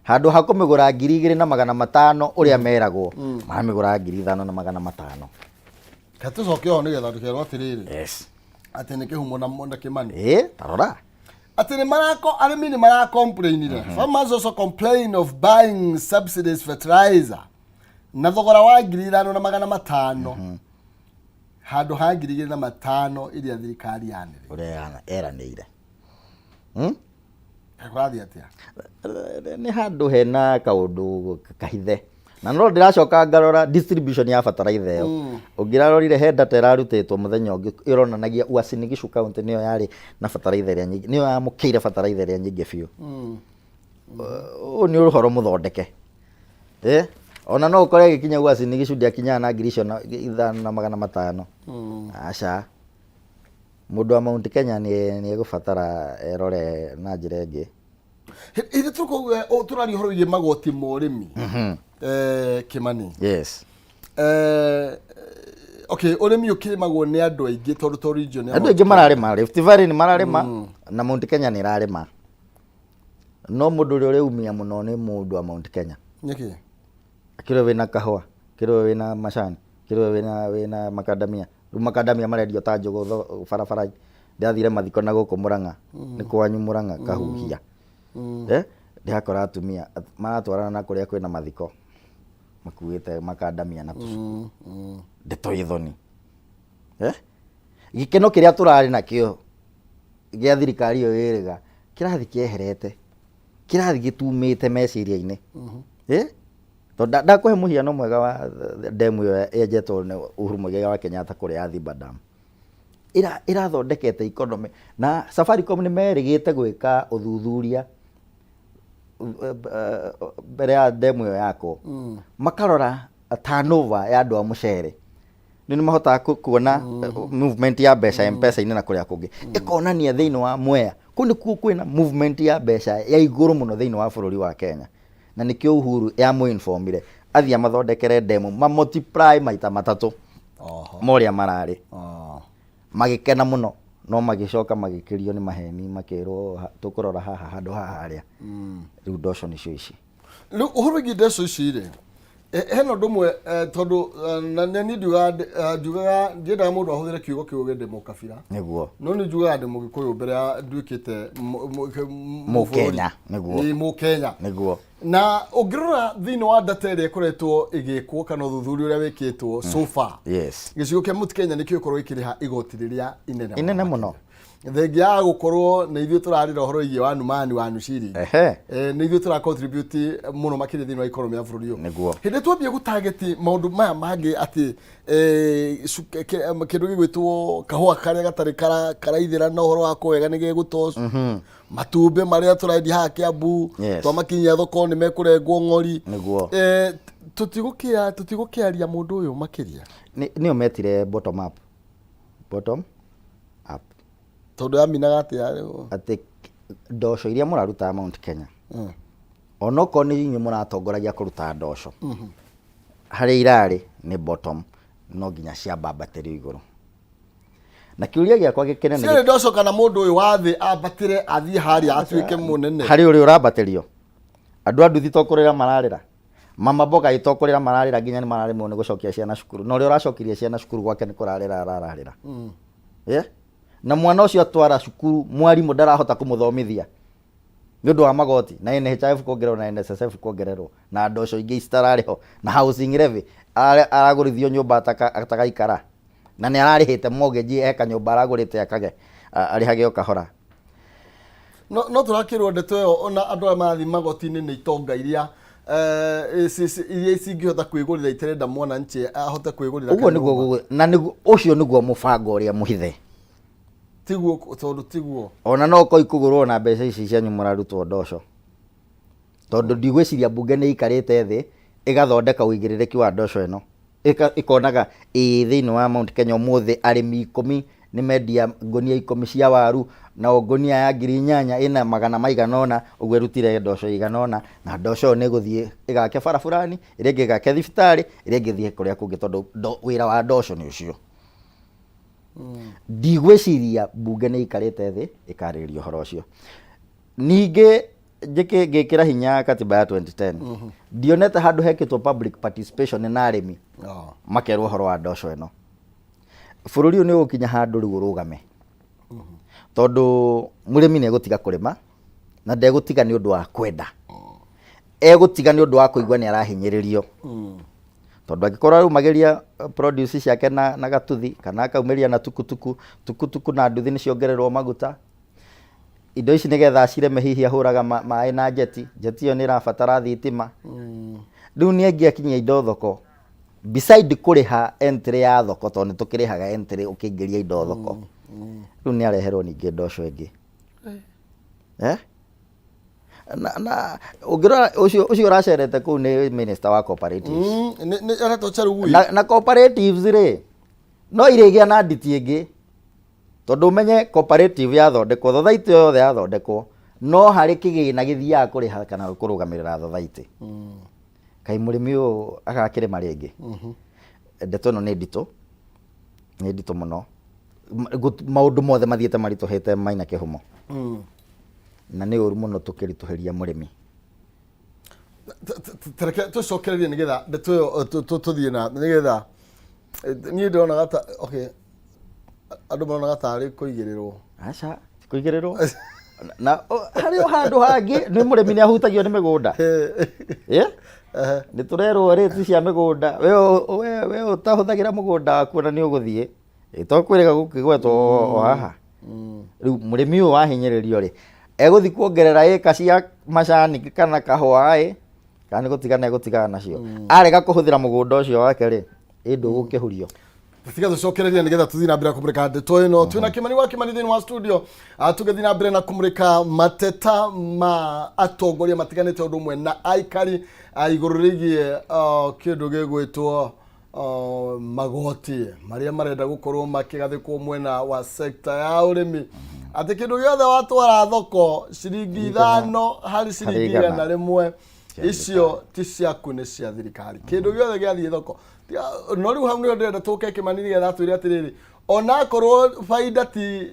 handũ ha kũmĩgũra 2500 ũrĩa meragwo, maramĩgũra 5500. Ka tũcoke ho nĩgetha ndũkerwo atĩrĩrĩ, atĩ nĩ kĩhumo na Kĩmani. Ĩ tarora. Atĩ nĩ marako arĩmi nĩ marakomplainire. Farmers also complain of buying subsidies fertilizer na thogora wa 5500 handũ ha 2500 iria thirikari yanĩrĩire. Ũrĩa eranĩire. Kũrathiĩ atĩa? Nĩ handũ hena kaũndũ kahithe, na no ndĩracoka ngarora distribution ya bataraitha ĩyo. Ũngĩrarorire he data ĩrarutĩtwo mũthenya ũngĩ ĩronanagia Uasin Gishu county nĩyo yarĩ na bataraitha ĩrĩa nyingĩ, nĩyo yamũkĩire bataraitha ĩrĩa nyingĩ biũ. Ũyũ nĩ ũhoro mũthondeke. Ona no ũkore ĩgĩkinya Uasin Gishu ndĩakinyaga na ngiri icio na 5500. Aca, mũndũ wa Mount Kenya nĩ egũbatara erore na njĩra ĩngĩ. Hĩndĩ tũkauga tũraria ũhoro wĩgiĩ magoti ma ũrĩmi, Kĩmani. Yes. Okay, ũrĩmi ũkĩrĩmagwo nĩ andũ aingĩ tondũ to region ya Andũ Mount aingĩ mararĩma. Rift Valley nĩ mararĩma na Mount Kenya nĩ ĩrarĩma, no mũndũ ũrĩa ũreumia mũno nĩ mũndũ wa Mount Kenya. Nĩkĩ? Kĩrĩa wĩna kahũa, kĩrĩa wĩna macani, Kĩrĩa wĩna makandamia. Rĩu makandamia marendio ta njũgũ barabara. Ndathire mathiko na gũkũ Murang'a. Nĩ kwanyu Murang'a Kahuhia. Eh? Ndĩrakora atumia maratwarana na kũrĩa kwĩna mathiko. Makuĩte makandamia na tũcuku. Ndeto ĩ thoni. Eh? Gĩkeno kĩrĩa tũrarĩ nakĩo gĩa thirikari ĩyo ĩrĩga kĩrathiĩ kĩeherete. Kĩrathiĩ gĩtumĩte meciria-inĩ. Eh? Tondũ ndakũhe mũhiano mwega wa demu ĩyo yenjetwo nĩ Uhuru Muigai wa Kenyatta kũrĩa ya Thiba Dam. Ĩrathondekete economy na Safaricom nĩ merĩgĩte gwĩka ũthuthuria mbere ya demu ĩyo yakwo. Makarora turnover ya andũ a mũcere. Nĩ mahotaga kuona movement ya mbeca M-Pesa-inĩ na kũrĩa kũngĩ. Ĩkonania thĩinĩ wa Mwea, kũu nĩkuo kwĩna movement ya mbeca ya igũrũ mũno thĩinĩ wa bũrũri wa Kenya. Na nĩkĩo Uhuru yamũinformire athiĩ amathondekere demu ma multiply maita matatũ ma ũrĩa mararĩ. Magĩkena mũno no magĩcoka magĩkĩrio nĩ maheni makĩrwo tũkũrora haha handũ ha harĩa. Rĩu ndoco nĩcio ici. Rĩu ũhoro wĩgiĩ ndeco ici rĩ, hena ũndũ ũmwe tondũ na niĩ ndiugaga ndiendaga mũndũ ahũthĩre kiugo kĩu ndĩ mũkabira. Nĩguo. No nĩ njugaga ndĩ mũgĩkũyũ mbere ya nduĩkĩte Mũkenya, nĩguo. Ĩĩ, Mũkenya. Nĩguo. Na ũngĩrora thĩinĩ wa data ĩrĩa ĩkoretwo ĩgĩkwo kana ũthuthuria ũrĩa wĩkĩtwo so far. Gĩcigo kĩa Mount Kenya nĩkĩo gĩkorwo gĩkĩrĩha igoti rĩrĩa inene mũno. Inene mũno. Thengia ya gũkorwo nĩ ithuĩ tũrarĩra ũhoro wĩgiĩ wa numani wa nuciri. Nĩ ithuĩ tũra contribute mũno makĩria thĩinĩ wa economy ya bũrũri ũyũ. Nĩguo. Hĩndĩ twambia gũ target maũndũ maya mangĩ atĩ kĩndũ gĩgwĩtwo kahũa karĩa gatarĩ karaithĩra na ũhoro wako wega nĩ gegũtoc. Matumbĩ marĩa tũrendia haha Kiambu, twamakinyia thoko nĩ mekũrengwo ng'ori. Nĩguo. Tũtigũkĩaria mũndũ ũyũ makĩria. Nĩo metire bottom up. Bottom up. Tondũ yaminaga atĩa rĩu? Atĩ ndoco iria mũraruta Mount Kenya. Onokorwo nĩ inyuĩ mũratongoragia kũruta ndoco. Harĩa irarĩ nĩ bottom, no nginya ciambambatĩrio igũrũ. Na kĩũria gĩakwa gĩkĩnene Ciarĩ ndoco kana mũndũ ũyũ wa thĩ ambatĩre athiĩ harĩa atuĩke mũnene? Harĩ ũrĩa ũrambatĩrio. Andũ a nduthi to kũrĩra mararĩra. Mama mboga ĩ to kũrĩra mararĩra nginya nĩ mararemwo nĩ gũcokia ciana cukuru. Na ũrĩa ũracokirie ciana cukuru gwake nĩ kũrarĩra arararĩra. Na mwana ũcio atwara cukuru mwarimũ ndarahota kũmũthomithia nĩ ũndũ wa magoti na NHIF kuongererwo na NSSF kuongererwo na ndoco ingĩ citararĩ ho na housing levy aragũrithio nyũmba atagaikara na nĩ ararĩhĩte mortgage he kanyũmba aragũrĩte akage arĩhage o kahora. No tũrakĩrwo ndeto ĩyo ona andũ arĩa marathiĩ magoti-inĩ nĩ itonga iria iria cingĩhota kwĩgũrĩra itarenda mwananchi ahote kwĩgũrĩra Ũguo nĩguo kanyũmba. na nĩguo ũcio nĩguo mũbango ũrĩa mũhithe. Tiguo tondũ tiguo. Ona no koi kũgũrwo na mbeca ici cianyu mũrarutwo ndoco. Tondũ ndigwĩciria mbunge nĩ ĩikarĩte thĩ ĩgathondeka ũigĩrĩrĩki wa ndoco ĩno. Ĩkonaga ĩĩ thĩinĩ wa Mount Kenya ũmũthĩ arĩmi ikũmi nĩ mendia ngũnia ikũmi cia waru na o ngũnia ya 8,000 ĩna magana maigana ũna, ũguo ĩrutire ndoco igana ũna na ndoco ĩyo nĩ ĩgũthiĩ ĩgake bara fulani, ĩrĩa ĩngĩ ĩgake thibitarĩ, ĩrĩa ĩngĩ ĩthiĩ kũrĩa kũngĩ tondũ wĩra wa ndoco nĩ ũcio. Ndigwĩciria mbunge nĩ ĩikarĩte thĩ ĩkarĩrĩria ũhoro ũcio. Ningĩ njĩkĩ ngĩkĩra hinya katiba ya 2010 ndionete handũ hekĩtwo public participation na arĩmi makerwo ũhoro wa ndoco ĩno. Bũrũri ũyũ nĩ ũgũkinya handũ rĩu ũrũgame tondũ mũrĩmi nĩ egũtiga kũrĩma na ndegũtiga nĩ ũndũ wa kwenda, egũtiga nĩ ũndũ wa kũigua nĩ arahinyĩrĩrio. Tondũ angĩkorwo araumagĩria produce ciake na gatuthi kana akaumĩria na tukutuku, tukutuku na nduthi nĩ ciongererwo maguta. Indo ici nĩgetha acirĩme hihi ahũraga maĩ na njeti, njeti ĩyo nĩ ĩrabatara thitima. Rĩu nĩ angĩakinyia indo thoko, beside kũrĩha entry ya thoko tondũ nĩ tũkĩrĩhaga entry ũkĩingĩria indo thoko. Rĩu nĩ areherwo ningĩ ndoco ĩngĩ. Na ũngĩrora ũcio ũracerete kũu nĩ minister wa cooperatives. Nĩ aretwo Chelugui. Na cooperatives rĩ, no irĩgĩa na nditi ĩngĩ. Tondũ ũmenye cooperative yathondekwo, thothaitĩ o yothe yathondekwo, no harĩ kĩgĩna gĩthiaga kũrĩha kana kũrũgamĩrĩra thothaitĩ. Kaĩ mũrĩmi ũyũ agakĩrĩma rĩngĩ? Ndeto ĩno nĩ nditũ, nĩ nditũ mũno. Maũndũ mothe mathiĩte maritũhĩte maina kĩhumo. Na nĩ ũru mũno tũkĩritũhĩria mũrĩmi. Tareke tũcokererie nĩgetha ndeto ĩyo tũthiĩ na nĩgetha Niĩ ndĩronaga ta, okay, andũ maronaga tarĩ kũigĩrĩrwo. Aca, ti kũigĩrĩrwo. Na harĩ o handũ hangĩ nĩ mũrĩmi nĩ ahutagio nĩ mĩgũnda. Nĩ tũrerwo rĩti cia mĩgũnda, we ũtahũthagĩra mũgũnda waku ona nĩ ũgũthiĩ. To kwĩrĩga gũkĩgwetwo o haha. Rĩu mũrĩmi ũyũ wahinyĩrĩrio rĩ, egũthiĩ kuongerera ĩka cia macani kana kahũa ĩ, kana nĩ gũtigana egũtigana nacio. Arega kũhũthĩra mũgũnda ũcio wake rĩ, ĩ ndũgũkĩhurio. Tiga tũcokererie nĩgetha tũthiĩ na mbere kũmũrĩka ndeto ĩno. Twĩna Kĩmani wa Kĩmani thĩinĩ wa studio. Tũgĩthiĩ na mbere na kũmũrĩka mateta ma atongoria matiganĩte ũndũ ũmwe na aikari igũrũ rĩgiĩ kĩndũ gĩgwĩtwo magoti marĩa marenda gũkorwo makĩgathĩkwo mwena wa sekta ya ũrĩmi, atĩ kĩndũ gĩothe watwara thoko ciringi 5 harĩ ciringi 100 icio ti ciaku, nĩ cia thirikari. Kĩndũ gĩothe gĩathiĩ thoko. No rĩu hau nĩho ndĩrenda tũke Kĩmani nĩgetha atwĩre atĩrĩrĩ, onakorwo baida ti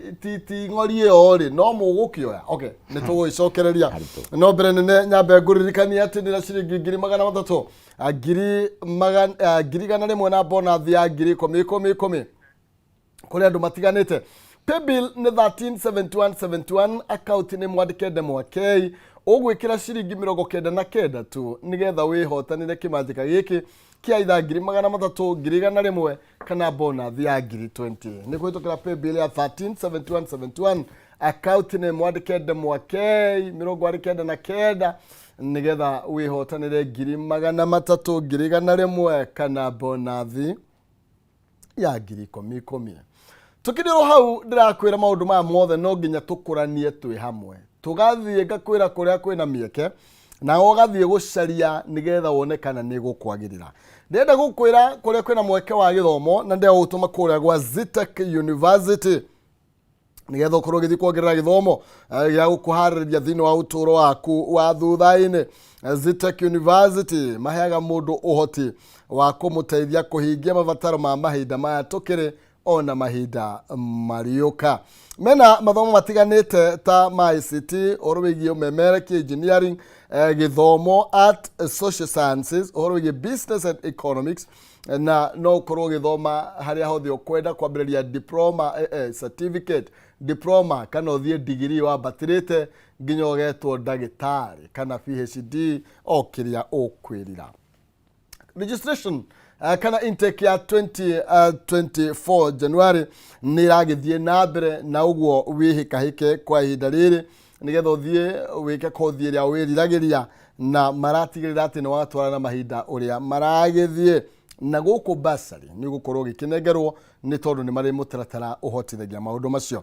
ng'ori ĩyo rĩ, no mũgũkĩoya. Okay, nĩ tũgũgĩcokereria, no mbere nene nyambe ngũririkanie atĩ ndĩna ciringi 300,000, 100,000 na bonathi ya 10,000 ikũmi ikũmi kũrĩ andũ matiganĩte. Paybill nĩ 137171, account nĩ mwandĩke ndemwa K. Ũgwĩkĩra ciringi 99 tu nĩgetha wĩhotanĩre kĩmanjĩka gĩkĩ kĩa itha 300,000, 100,000 kana bonathi ya 20,000. Nĩ kũhĩtũkĩra paybill ya 137171, account nĩ mwandĩke ndemwa K 99 nĩgetha wĩhotanĩre 300,000, 100,000 kana bonathi ya 10,000 ikũmi. Tukĩrĩ o hau ndĩrakwĩra maũndũ maya mothe no nginya tũkũranie twĩ hamwe, tũgathiĩ ngakwĩra kũrĩa kwĩna mĩeke na ũgathiĩ gũcaria nĩgetha wone kana nĩ gũkwagĩrĩra. Ndĩrenda gũkwĩra kũrĩa kwĩna mweke wa gĩthomo na ndĩrenda gũtũma kũrĩa gwa Zetech University nĩgetha ũkorwo ũgĩthiĩ kuongerera gĩthomo gĩa gũkũharĩrĩria thĩinĩ wa ũtũũro waku wa thutha-inĩ. Zetech University maheaga mũndũ ũhoti wa kũmũteithia kũhingia mabataro ma mahinda maya tũkĩrĩ ona mahinda marĩũka. Mena mathomo matiganĩte ta ma ICT, ũhoro wĩgiĩ ũmemerekia, engineering, gĩthomo, art, social sciences, ũhoro wĩgiĩ business and economics, na no ũkorwo ũgĩthoma harĩa hothe ũkwenda, kwambĩrĩria diploma, certificate, diploma kana ũthiĩ degree wambatĩrĩte nginya ũgetwo ndagĩtarĩ kana PhD, o kĩrĩa ũkwĩrira. Registration kana intake ya 2024 January nĩ ĩragĩthiĩ na mbere, na ũguo wĩhĩkahĩke kwa ihinda rĩrĩ nĩgetha ũthiĩ wĩke kothi ĩrĩa wĩriragĩria, na maratigĩrĩra atĩ nĩ watwarana mahinda ũrĩa maragĩthiĩ. Na gũkũ basarĩ nĩ ũgũkorwo ũgĩkĩnengerwo nĩ tondũ nĩ marĩ mũtaratara ũhotithagia maũndũ macio.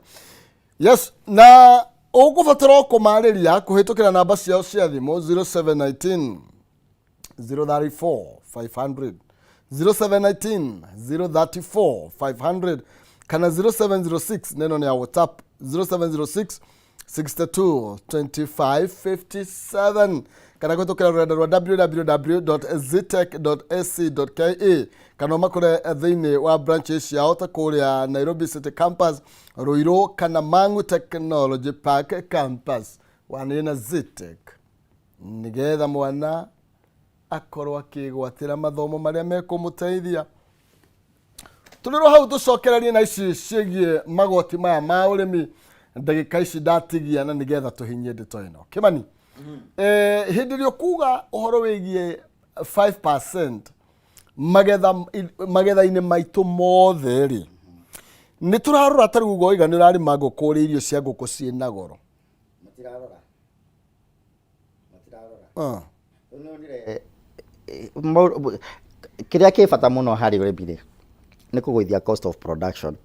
Yes, na ũgũbatara kũmarĩria kũhĩtũkĩra namba ciao cia thimũ 0719 034 500, 0719 034 500 kana 0706, neno ni ya WhatsApp, 0706 62 25 57, kana kũhĩtũkĩra rũrenda rwa www.zetech.ac.ke, kana ũmakore thĩinĩ wa branches ciao ta kũrĩa Nairobi City Campus, Ruiru kana Mangu Technology Park Campus. Wanĩrĩ na Zetech nĩgetha mwana akorwo akĩgwatĩra mathomo marĩa mekũmũteithia. Tũrĩrwo hau tũcokererie na ici ciĩgiĩ magoti maya ma ũrĩmi ndagĩka ici ndatigia, na nĩgetha tũhinyie ndeto ĩno. Kĩmani, hĩndĩ ĩrĩa ũkuga ũhoro wĩgiĩ 5% magetha magetha-inĩ maitũ mothe rĩ, nĩ tũrarora ta rĩu ũguo oiga nĩ ũrarĩma ngũkũ, ũrĩa irio cia ngũkũ ciĩna goro. Matirarora. Matirarora. Kĩrĩa kĩ bata mũno harĩ ũrĩmi rĩ, nĩ kũgũithia cost of production.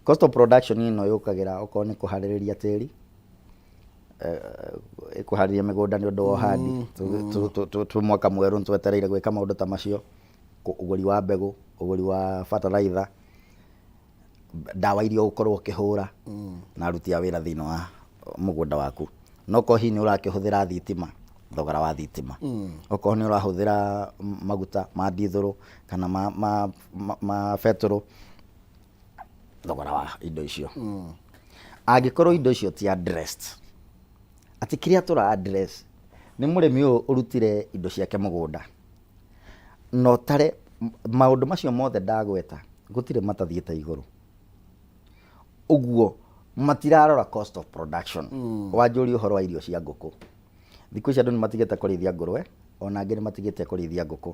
Cost of production ĩno yũkagĩra okorwo nĩ kũharĩrĩria tĩri, kũharĩria mĩgũnda nĩ ũndũ wa ũhandi. Twĩ mwaka mwerũ nĩ twetereire gwĩka maũndũ ta macio, ũgũri wa mbegũ, ũgũri wa bataraitha, ndawa iria ũgũkorwo ũkĩhũra na aruti a wĩra thĩinĩ wa mũgũnda waku. No korwo hihi nĩ ũrakĩhũthĩra thitima, thogora wa thitima. Okorwo nĩ ũrahũthĩra maguta ma ndithũrũ kana ma betũrũ, thogora wa indo icio. Angĩkorwo indo icio ti addressed, atĩ kĩrĩa tũra address nĩ mũrĩmi ũyũ ũrutire indo ciake mũgũnda, na ũtare Maũndũ macio mothe ndagweta gũtirĩ matathiĩte igũrũ. Ũguo matirarora cost of production. Wanjũria ũhoro wa irio cia ngũkũ, thikũ ici andũ nĩ matigĩte kũrĩithia ngũrwe, ona angĩ nĩ matigĩte kũrĩithia ngũkũ,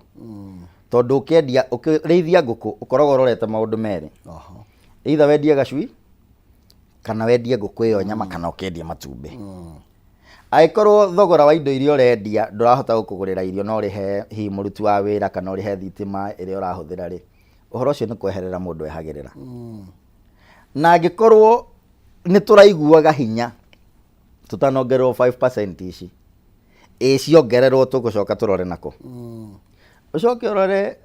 tondũ ũkĩendia, ũkĩrĩithia ngũkũ ũkoragwo ũrorete maũndũ merĩ: either wendie gacui kana wendie ngũkũ ĩyo nyama, kana ũkĩendie matumbĩ. Angĩkorwo thogora wa indo iria ũrendia ndũrahota gũkũgũrĩra irio na ũrĩhe hihi mũruti wa wĩra kana ũrĩhe thitima ĩrĩa ũrahũthĩra rĩ, ũhoro ũcio nĩ kweherera mũndũ ehagĩrĩra. Na angĩkorwo nĩ tũraiguaga hinya tũtanongererwo 5% ici, ĩ ciongererwo tũgũcoka tũrore nako? Ũcoke ũrore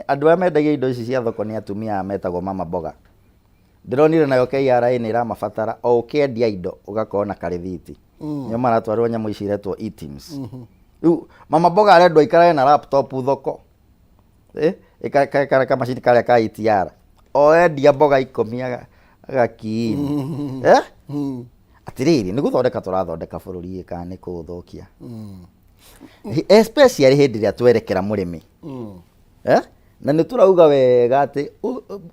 andũ arĩa mendagia indo ici cia thoko nĩ atumia aya metagwo mama mboga. Ndĩronire nayo KRA nĩ ĩramabatara o ũkĩendia indo ũgakorwo na karĩthiti. Nĩo maratwarĩrwo nyamũ ici iretwo eTIMS. Rĩu mama mboga arendwo aikarage na laptop thoko, kamacini karĩa ka ETR, o endia mboga 10 agakiini. Eh? Atĩrĩrĩ, nĩ gũthondeka tũrathondeka bũrũri ĩ kana nĩ kũũthũkia? Especially hĩndĩ ĩrĩa twerekera mũrĩmi. Eh? Na nĩ tũrauga wega atĩ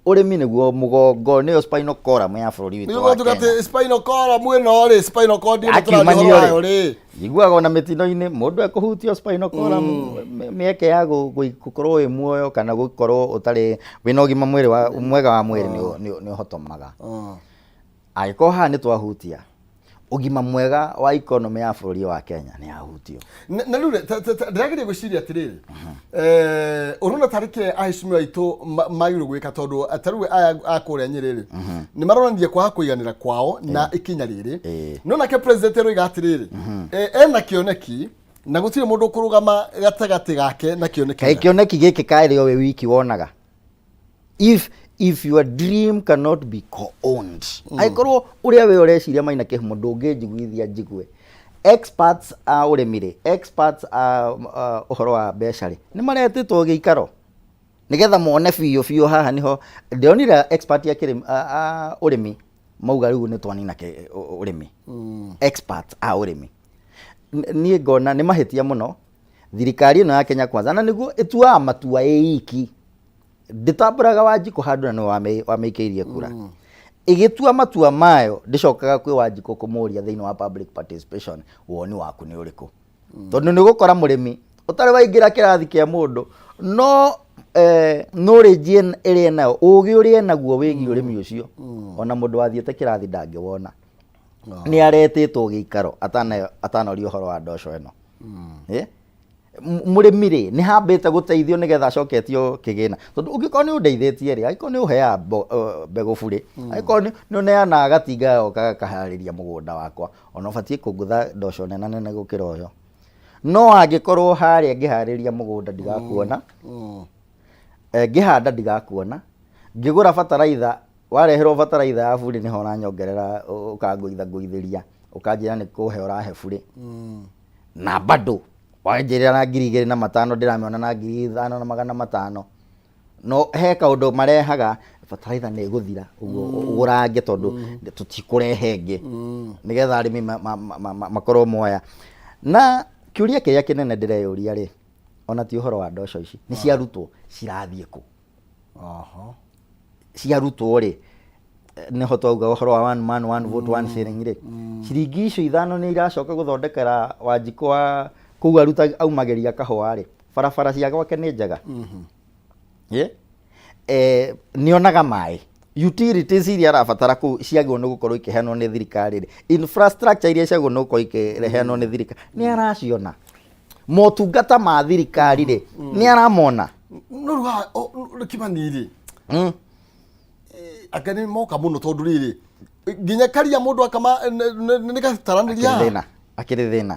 ũrĩmi nĩguo mũgongo, nĩyo spinal column ya bũrũri witũ wa Nĩguo tuga Kenya. atĩ spinal column ĩno rĩ, spinal cord ĩno tũraria Akiumanio ũhoro wayo rĩ, rĩ. Njiguaga ona mĩtino-inĩ mũndũ ekũhutio spinal column, mĩeke ya gũkorwo wĩ muoyo kana gũkorwo ũtarĩ wĩna ũgima mwĩrĩ wa mwega wa mwĩrĩ nĩ ũhotomaga. Angĩkorwo haha nĩ twahutia ũgima mwega wa economy ya bũrũri wa Kenya, nĩ yahutio. Na rĩu rĩ, ndĩrageria gwĩciria atĩrĩrĩ, ũrona tarĩ kĩ aheshimiwa aitũ magĩrĩirwo gwĩka, tondũ ta rĩu aya a kũrĩa Nyĩrĩ rĩ, nĩ maronania kwaga kũiganĩra kwao na ikinya rĩrĩ, no nake president aroiga atĩrĩrĩ, ena kĩoneki na gũtirĩ mũndũ ũkũrũgama gatagatĩ gake na kĩoneki Kaĩ gĩake. Kĩoneki gĩkĩ kaĩrĩ o wĩ wiki wonaga? If your dream cannot be co-owned, angĩkorwo ũrĩa we ũreciria Maina Kĩhumo ndũngĩnjiguithia njigue, experts a ũrĩmi rĩ, experts a ũhoro wa mbeca rĩ, nĩ maretĩtwo gĩikaro nĩgetha mone biũ biũ haha nĩho ndĩronire expert a kĩrĩmi, a ũrĩmi mauga rĩu nĩ twanina ũrĩmi. Experts a ũrĩmi, niĩ ngona nĩ mahĩtia mũno thirikari ĩno ya Kenya Kwanza, na nĩguo ĩtuaga matua ĩ iki, ndĩtambũraga Wanjikũ handũ na nĩwe wamĩikĩirie kura. Ĩgĩtua matua mayo ndĩcokaga kwĩ Wanjikũ kũmũria thĩinĩ wa public participation, woni waku nĩ ũrĩkũ? Tondũ nĩ ũgũkora mũrĩmi ũtarĩ waingĩra kĩrathi kĩa mũndũ, no knowledge ĩrĩa enayo, ũgĩ ũrĩa enaguo wĩgiĩ ũrĩmi ũcio, ona mũndũ wathiĩte kĩrathi ndangĩwona. Nĩ aretĩtwo gĩikaro atanoria ũhoro wa ndoco ĩno. Eh? Mũrĩmi rĩ, nĩ hambĩte gũteithio nĩgetha acoketio kĩgĩna? Tondũ ũngĩkorwo nĩ ũndeithĩtie rĩ, angĩkorwo nĩ ũheaga mbegũ burĩ, angĩkorwo nĩ ũneanaga gatinga gagoka gakaharĩria mũgũnda wakwa, ona ũbatiĩ kũngũtha ndoco nene nene gũkĩra ũyũ. No angĩkorwo harĩa ngĩharĩria mũgũnda ndigakuona, ngĩhanda ndigakuona, ngĩgũra bataraitha, wareherwo bataraitha ya burĩ nĩho ũranyongerera, ũkangũitha ngũithĩria, ũkanjĩra nĩ kũhe ũrahe burĩ, na bado wanjĩrĩra na 2500, ndĩramĩona na 5500. No he kaũndũ marehaga, bataraitha nĩ ĩgũthira, ũguo ũgũrange tondũ tũtikũrehe ĩngĩ, nĩgetha arĩmi makorwo moya. Na kĩũria kĩrĩa kĩnene ndĩreyũria rĩ, ona ti ũhoro wa ndoco ici nĩ ciarutwo, cirathiĩ kũ? Ciarutwo rĩ, nĩho twauga ũhoro wa one man one vote one shilling rĩ, ciringi icio 5 nĩ iracoka gũthondekera Wanjikũ wa kũu aruta aumagĩria kahũa rĩ, barabara cia gwake nĩ njega? Nĩonaga maĩ, utilities iria arabatara kũu ciagĩrĩirwo nĩ gũkorwo ikĩheanwo nĩ thirikari rĩ, infrastructure iria ciagĩrĩirwo nĩ gũkorwo ikĩheanwo nĩ thirikari nĩ araciona? Motungata ma thirikari rĩ, nĩ aramona? No rĩu haha Kĩmani rĩ, anga nĩ moka mũno, tondũ rĩrĩ nginya karia mũndũ akama nĩ gataranĩria. Akĩrĩ thĩna, akĩrĩ thĩna.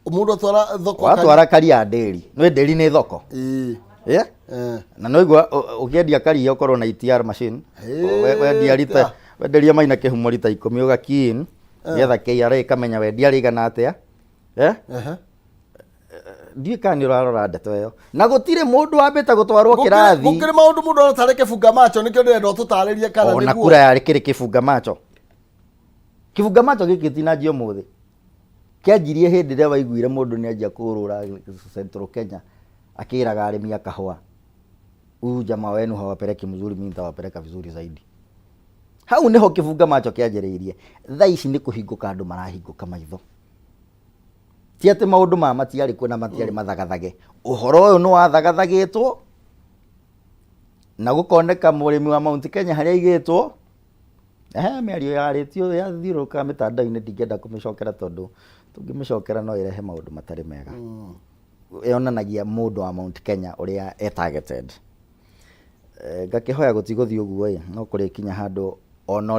Mũndũ atwara thoko. Watwara karia ndĩri, nĩ ndĩri nĩ thoko. Yeah? Na no igua ũkĩendia karia ũkorwo na ETR machine. Wendia rita, wenderia Maina Kĩhumo rita 10, ũgakiin nĩgetha KRA ĩkamenya wendia rĩigana atĩa. Eh? Ndiũĩ kana nĩ ũrarora ndeto ĩyo, na gũtirĩ mũndũ wambĩte gũtwarwo kĩrathi. Gũkĩrĩ maũndũ mũndũ aratarĩ kĩbunga macho, nĩkĩo ndĩrenda ũtũtarĩrie kana ona nĩguo. Kura yarĩ kĩrĩ kĩbunga macho. Kĩbunga macho gĩkĩ tinanjia ũmũthĩ, kĩanjirie hĩndĩ ĩrĩa waiguire mũndũ nĩ anjia kũrũra Central Kenya akĩraga arĩmi a kahũa. Huyu jamaa wenu hawapeleki mzuri, mimi nitawapeleka vizuri zaidi. Hau niho kĩbunga macho kĩanjĩrĩirie. Thaa ici nĩ kũhingũka andũ marahingũka maitho. Ti atĩ maũndũ maya matiarĩ kuo na matiarĩ mathagathage. Ũhoro ũyũ nĩ wathagathagĩtwo na gũkoneka mũrĩmi wa Mount Kenya harĩa aigĩtwo. Ehe, mĩario yarĩtio yathiũrũrũkaga mĩtandao-inĩ, ndingĩenda kũmĩcokera tondũ tũngĩmĩcokera no ĩrehe maũndũ matarĩ mega. Yonanagia mũndũ wa Mount Kenya ũrĩa e targeted. Ngakĩhoya gũtigũthiĩ ũguo ĩ, no kũrĩkinya handũ ona ũrĩa